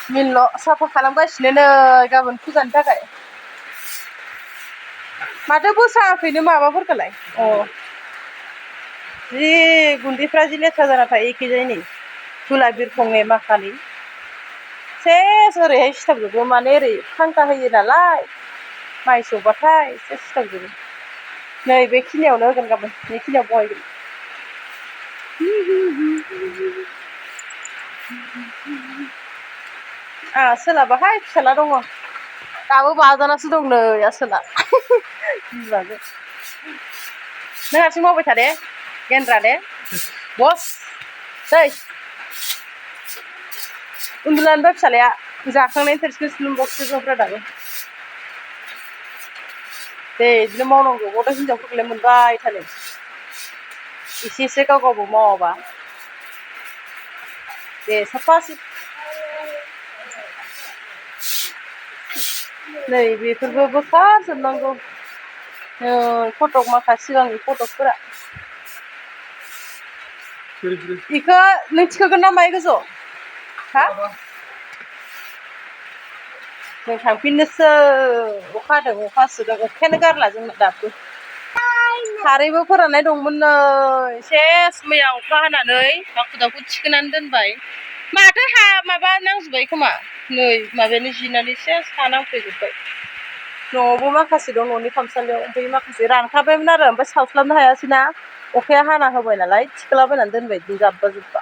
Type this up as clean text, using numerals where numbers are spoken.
मिनल' साफा खालामगासिनो नै गाबोन फुजानि थाखाय माथो बोस्राङाखैनो माबाफोरखौलाय जि गुन्दैफ्रा जि लेथ्रा जाना थायो एखेजाय नै धुला बिरफंनाय माखानि सेस ओरैहाय सिथाबजोबो माने ओरै फांखा होयो नालाय माइ सौबाथाय सेस सिथाबजोबो नै बेखिनियावनो होगोन गाबोन बेखिनियाव बहायगोन सोलाबाहाय फिसाला दङ दाबो बाजानासो दं नै आसोला बिमाजों नों हारसिं मावबाय था दे गेन्द्रा दे बस दै उन्दुनानैबा फिसालाया जाखांनायनि थोरसि लुमबावसो जोंफ्रा दाबो दे बिदिनो मावनांगौ गथ' हिनजावफोरखौलाय मोनबाय थानो एसे एसे गाव गावबो मावाबा दे साफा नै बेफोरबो बोखारजोबनांगौ फटक माखा सिगांनि फटकफोरा बेखौ नों थिखोगोन ना माइ गोजौ हा जों थांफिननोसो अखा हादों अखा हासोदों अखायानो गारला जोंना दाबो खारैबो फोराननाय दंमोन नै सेस मैया अखा हानानै हाखु दाखु थिखोनानै दोनबाय माथो माबा नांजोब्बाय खोमा नै माबायानो जिनानै सेस हा नांफैजोब्बाय न'आवबो माखासे दं न'नि खामसालियाव ओमफ्राय माखासे रानखाबायमोन आरो ओमफ्राय सावस्लाबनो हायासैना अखाया हाना होबाय नालाय थिखोलाबायनानै दोनबाय बिदिनो जाब्बा जुब्बा